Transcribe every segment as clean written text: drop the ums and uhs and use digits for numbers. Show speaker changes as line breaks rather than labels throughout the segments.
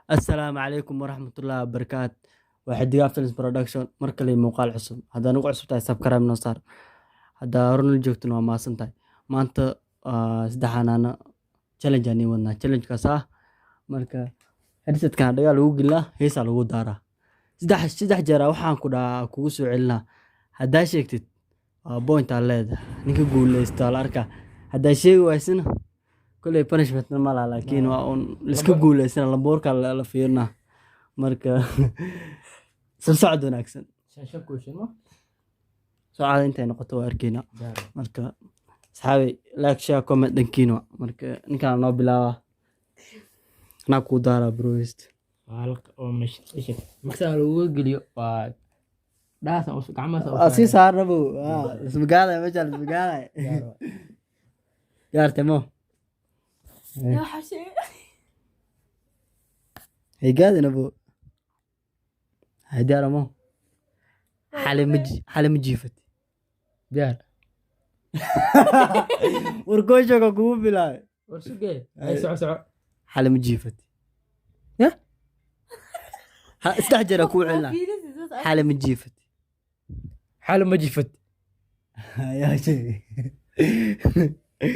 Assalaamu calaykum waraxmatullaahi wabarakaatu. Waa Xidigaha Films Production, mar kale iyo muuqaal cusub. Haddaa nagu cusub tahay, subscribe noo saar. Haddaa hore nala joogtana, waa mahadsan tahay. Maanta saddexaanaana challenge aan ii wadnaa. Challenge-kaas ah marka headset-kan dhagaa lagu gelinaa, heesaa lagu daaraa. Saddex jeer waxaan ku dhahaa kugu soo celinaa. Haddaa sheegtid, waa point aa leedahay. Ninka guuleysta waa la arkaa. Haddaa sheegi waysana, koley punishment ma laha, laakiin waa un liska guuleysana, lamboorka la fiirinaa. Marka soo socod wanaagsan.
Shan shan question ma?
Socada intay noqoto waa arkeynaa. Marka asxaabi, like, share, comment dhankiina. Marka ninkaan noo bilaaba, anaa kuu daaraa, bro.
Waa la oo mesh isha marka lagu geliyo waa dhaasa gacmaha.
Waa sii saarna bo, ismagaalay meesha ismagaalay gaarte mo.
Yaa xashe.
Hay gaadina bo, hay diyaara mo. Xale ma jiifat?
Diyaar.
War kooshoga kugu bilaabay.
War sugee, ay soco soco.
Xale ma jiifat?
Yah?
Saddex jeer aa kugu celinaa. Xale ma jiifat?
Xal ma jifat.
Yaa sheegay.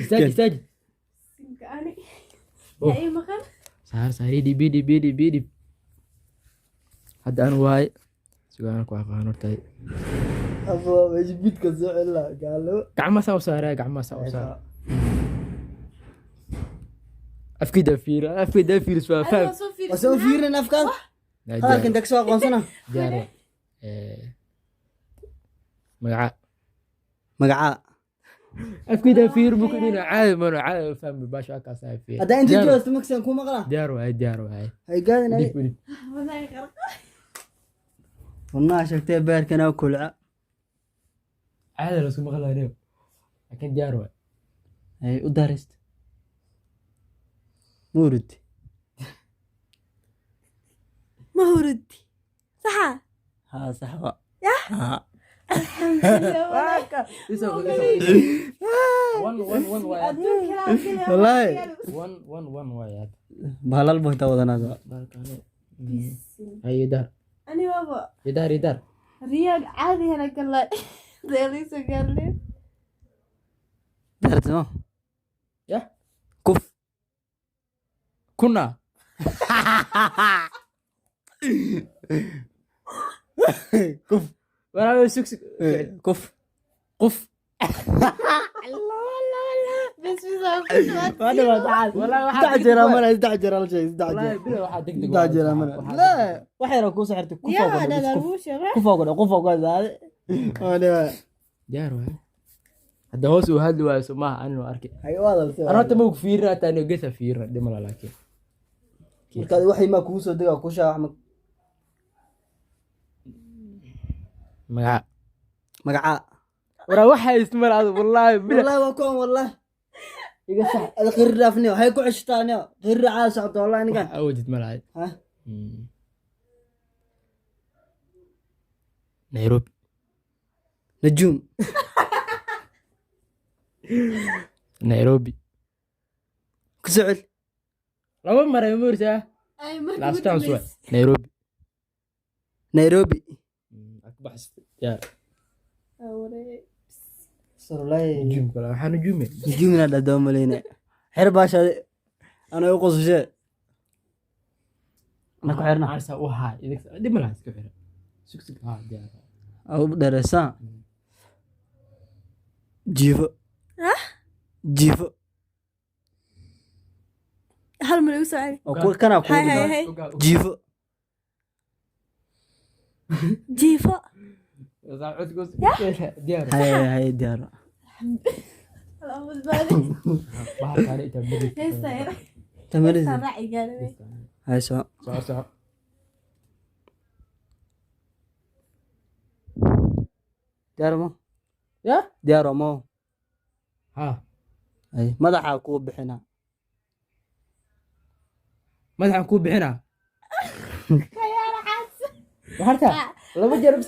Istaaj, istaaj.
Ani.
Oh.
Yaa ii maqan.
Saar saar, idhib idhib idhib idhib. Hadda anu waay sugaan ku aqaan horta.
Abo meesha bidka soo celinaa gaalo.
Gacmaha saa u saaraa, gacmaha saa u saara. Afkida fiir, afkida fiiris, waa faham.
Adiga soo fiirsi.
Waa soo fiirin afkaan hadalka inta kasoo aqoonsana.
Diyaar. Magaca.
Magacaa.
Afkida fiir buu ku dhina, caadi mano, caadi fahmi baasha kaas ay fiir.
Haddaa inta joogto maksan ku maqlaa.
Diyaar waay, diyaar waay.
Hay gaadin ay.
Idhib idhib.
Wallahi qarq.
Wadnaha sheegtay, beerkana kulca.
Caadi la isku maqlayo, laakiin diyaar waay.
Hay u daarayst muurud.
Ma hurudi. Saxa.
Haa, sax wa.
Yah.
Haa.
Alxamdulillah.
One one one waay.
Adduunka laa kale.
Wallahi.
One one one waay.
Bahalal buu intaa wadanaa.
Hay daar.
Ani waaba.
Idaar idaar.
Riyaag caadi hana kala. Deeliso gaarleen.
Daartimo.
Yah.
Kuf.
Kuna.
Kuf.
Walaa, sug sug.
Kuf.
Qof.
Bes bes waa ku
Waa dhawaad.
Walaa waxaa
Saddex
degdeg
jeer
waay.
mana, saddex jeer hal shay, saddex
Walaa
jeer.
bila waxaa degdeg.
Saddex jeer mana la, wax yar kuu soo xirtay. Kuf.
Yaa
oo
dhadar
kudhe
wuu sheegay.
Kuf oo kudhe, kuf oo kudhe. Waa dhawaad.
Diyaar waay. Hadda hoos uu hadli waayo, soo maaha aninu arkay.
Hay u hadaltay.
Ana horta ma ku fiirina, hataa aniga geesa fiirina dhimala, laakiin
Marka waxay ma kugu soo degaa ku shaa wax.
Magaca.
Magacaa.
Waraa waxa ismar adu, wallaahi bila.
Wallahi waa kuwan, wallahi.
Iga sax.
Ada qirri dhaafniyo, waxay ku ceshtaaniyo qirri caa socto, wallahi ninkan.
Wax awoodid ma lahayd.
Ha.
Nairobi.
Najuum.
Nairobi.
Ku soo cel.
Laba maray moortaa.
Ay markii
Last
ugu
chance waay.
dambeysay.
Nairobi.
Nairobi.
Ku baxsatay, diyaar.
Aa, wareey.
Wallahi.
Nujuum kale waxaa nujuume.
Najuum inaad dhahdo maleyna. Xir baasha, ana u qosashee ana ku xirna.
Arsa u haa idig, dhib ma laha, iska xira, sug sug, haa, diyaar.
Aa, u dheereysaa. Jiifo.
Hah?
Jiifo.
Hal mar igu soo celi.
Oo kuwa kanaa kugu
Hay hay
dhiman.
Hay.
Jiifo.
Jiifo.
Diyaar.
Hay hay, diyaar.
Allahumma badbaadi.
Bahalkaani intaa midig.
Heesta yar.
Tamaris.
Heesta raaci gaadhay.
Hay soo.
Soco soco.
Diyaar mo.
Ya.
Diyaar mo.
Haa.
Hay, madaxaa kuu bixinaa.
Madaxaan kuu bixinaa.
Kayaara xaas.
Waxarta laba jeer bas.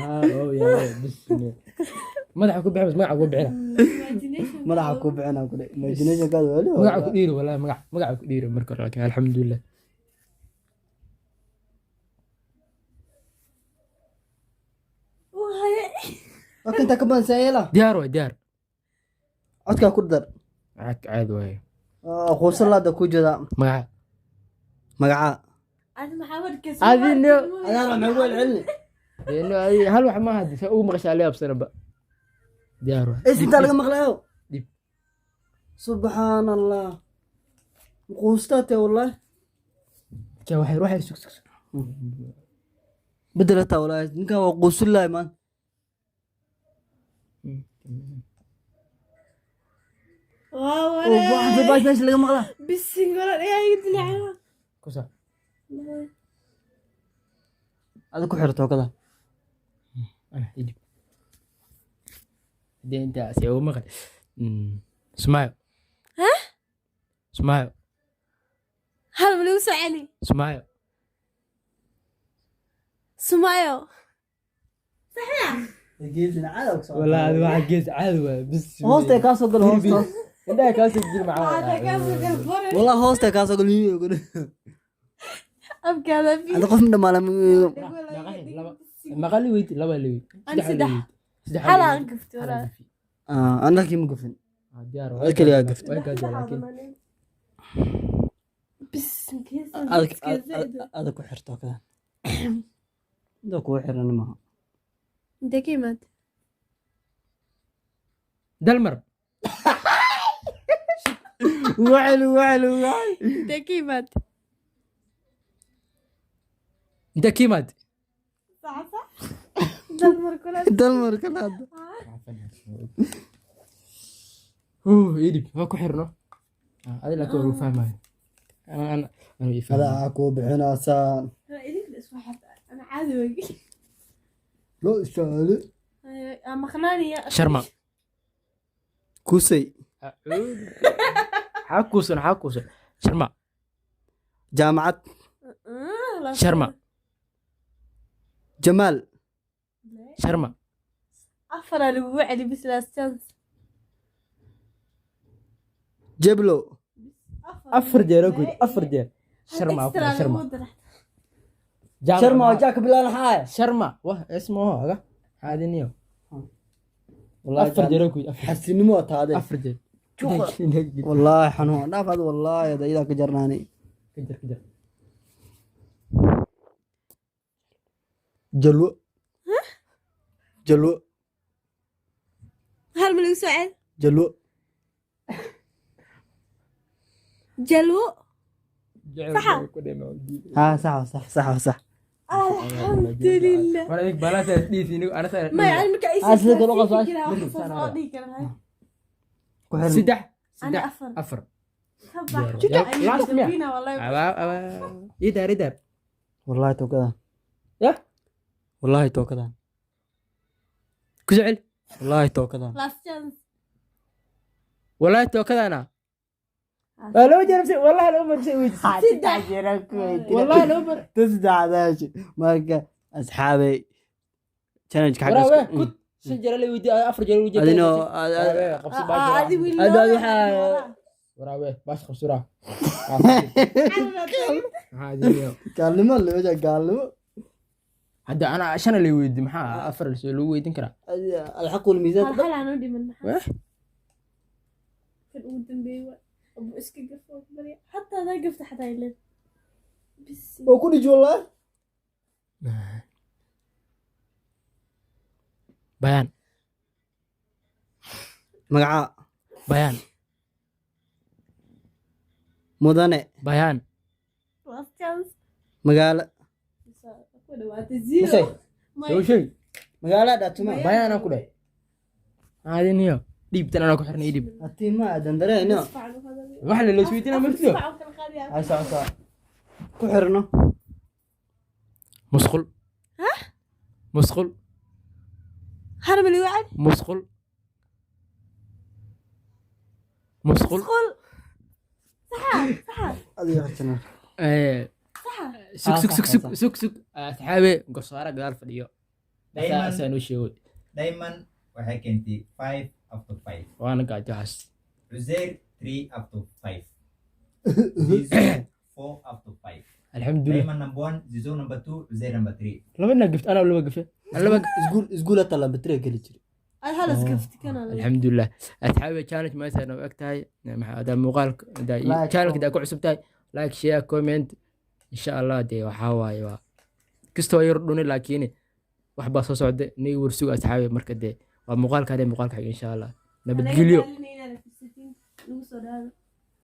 Haa, oo yaa bismi, madaxa ku bixin, magaca ku bixina.
Imagination.
Madaxa kuu bixinaa kule, imagination kaada wali.
Magaca ku dhiiri, wallahi magaca ku dhiiri marka hore, laakiin alxamdulilah.
Codka intaa ka badan saayela.
Diyaar waay, diyaar.
Codkaa ku dar.
Caadi waay.
Quusan laada ku jeeda.
Magaca.
Magacaa.
Adi maxaa warkiisa?
Adi no.
Adaana maxay ku celcelini?
Dee, no, hal wax maaha, saa ugu maqashaa la yaabsanaba. Diyaar waay.
Is intaa laga maqlayo.
Dhib.
Subxaan Allah. Quustaa tee wallahi.
Kee waxay sug sug sug.
Bedelataa wallahi. Ninkan waa quusan lahay maanta.
Waa
Oo,
waree.
waxaan baash meesha laga maqlaa.
Bisin wala dhagaa iga dilacay.
Ku saar.
Ada ku xir tookada.
Ana idib. Dee intaa see ugu maqal. Sumaayo. Sumaayo.
Hal ma lagu soo celi?
Sumaayo.
Sumayo.
Walaa adi waxa gees caadi waay. Bis.
Hoosta kaa soo gal, hoosta.
Indhaha kaa soo jiri
Waxaa
macaa.
kaa soo gal boray.
Wallahi hoosta kaa soo gal.
Afkaada fi.
Ada qof dhamaala.
Maqa la weydi? Laba la weydi.
Ani saddex.
Saddex.
Hal aan gafto walaa.
Aan laakiin ma gafin.
Diyaar.
Ad kaligaa gaftay.
Way gaajaa laakiin.
Bisin keesa.
Ada ku xir tookada. Inta kugu xiran maaha.
Intee ka imaad?
Dalmar.
Wacel wacel wacel.
Intee ka imaad?
Intee ka imaad?
Sax sax. Dalmar kula.
Dalmar kala hadda.
Idib waa ku xirno. Adi laakiin waa lagu fahmayo. Ana ana ii fahmayo.
Adaa kuu bixinaasaan.
Idinka isku xirta. Ana caadi way.
Loo ishaale.
Maqnaaniya.
Sharma.
Kusay.
Xaa kuusan, xaa kuusan. Sharma.
Jaamacad.
Sharma.
Jamaal.
Sharma.
Afaraa lagugu celi bis last chance.
Jeblo.
Afar jeer oo guud, afar jeer. Sharma
Extra
afar sharma.
lagugu dara.
Sharma waa jaaka bilaan xaay.
Sharma wah ismo haga. Caadiniyo.
Wallahi
Afar jeer oo guud, afar.
Xasinimo waa taade.
Afar jeer.
Wallahi xanuun dhaaf ad wallahi ada idaa ka jarnaani.
Kajar kajar.
Jalwo. Jalwo.
Hal ma lagu soo celi?
Jalwo.
Jalwo. Saxa.
Ha, sax sax sax sax.
Alxamdulilah.
War adig balaasa dhiisi nigu ana saa.
Maya ani marka
Ah, sida kale u qabso.
dhihi karaa.
Ku xir.
Saddex.
Ana
Saddex.
afar.
Afar.
Ka bax.
Diyaar. Last miya?
Gabina wallahi.
Abaa abaa. Idaar idaar.
Wallahi tookadan.
Ya?
Wallahi tookadan.
Ku soo celi.
Wallahi tookadan.
Last chance.
Wallahi tookadana. Waa laba jeer wallahi laba mar weydiisay.
Saddex.
Wallahi laba mar.
Tasdacdaashi. Marka asxaabay challenge xagga
Waraa weh kut shan jeer la weydiiyay, afar jeer la weydiiyay.
Adino
Waraa weh qabsi baash.
Adi wiil.
Adi waxaa-
Waraa weh baash qabsi waraa. Maxaa adiniyo.
gaalnimo loo gaalnimo.
Hadda ana shan la weydiiyay, maxaa afar la soo lagu weydiin karaa?
Alxaq wal miisaan.
Hal hal aan u dhiman maxaa?
Weh.
Kan ugu dambeeyay waa abu iska gafo barya. Xataa hadaa gafta xataa ileen. Bis.
Oo ku dhiji wallahi.
Bayaan.
Magaca.
Bayaan.
Mudane.
Bayaan.
Last chance.
Magaalo.
Ku dhawaatay zero.
Misay.
May.
Soo sheeg.
Magaalo dhaatuma.
Bayaan aan ku dhahay. Adiniyo. Dhiibtan anaa ku xirnay idib.
Hatii ma aadan dareeno.
Wax la la isweydiinaa ma jirto.
Isfac u kala qaadaya.
Asa asa. Ku xirno.
Musqul. Musqul.
Hal ma lagu celi?
Musqul. Musqul.
Musqul. Saxa saxa
Adiga xirtana.
Eh,
saxa.
sug sug sug sug sug sug. Asxaabe garsoore gadaal fadhiyo.
Diamond.
Asaa noo sheegay.
Diamond waxay keentay 5 up to 5.
Waana gaajo waxaas.
Uzair 3 up to 5. Zizou 4 up to 5.
Alxamdulilah.
Diamond number 1, Zizou number 2, Uzair number 3.
Laba ina gaft, anaa laba gafe. Ana laba
Iskuul iskuul tala batri geli jiray.
Ad halas gafti kana laba.
Alxamdulilah, asxaabi, challenge meeshaan u eg tahay. Maxaa hadaa muuqaalka hadaa
Like,
channelka hadaa ku cusub tahay, like, share, comment, insha Allah. Dee waxaa waaye waa kastoo yar dhuni, laakiin wax baa soo socda niga warsuga, asxaabi. Marka dee waa muuqaalka hadee muuqaalka xiga, insha Allah. Nabadgelyo.
Lagu soo dhawaado.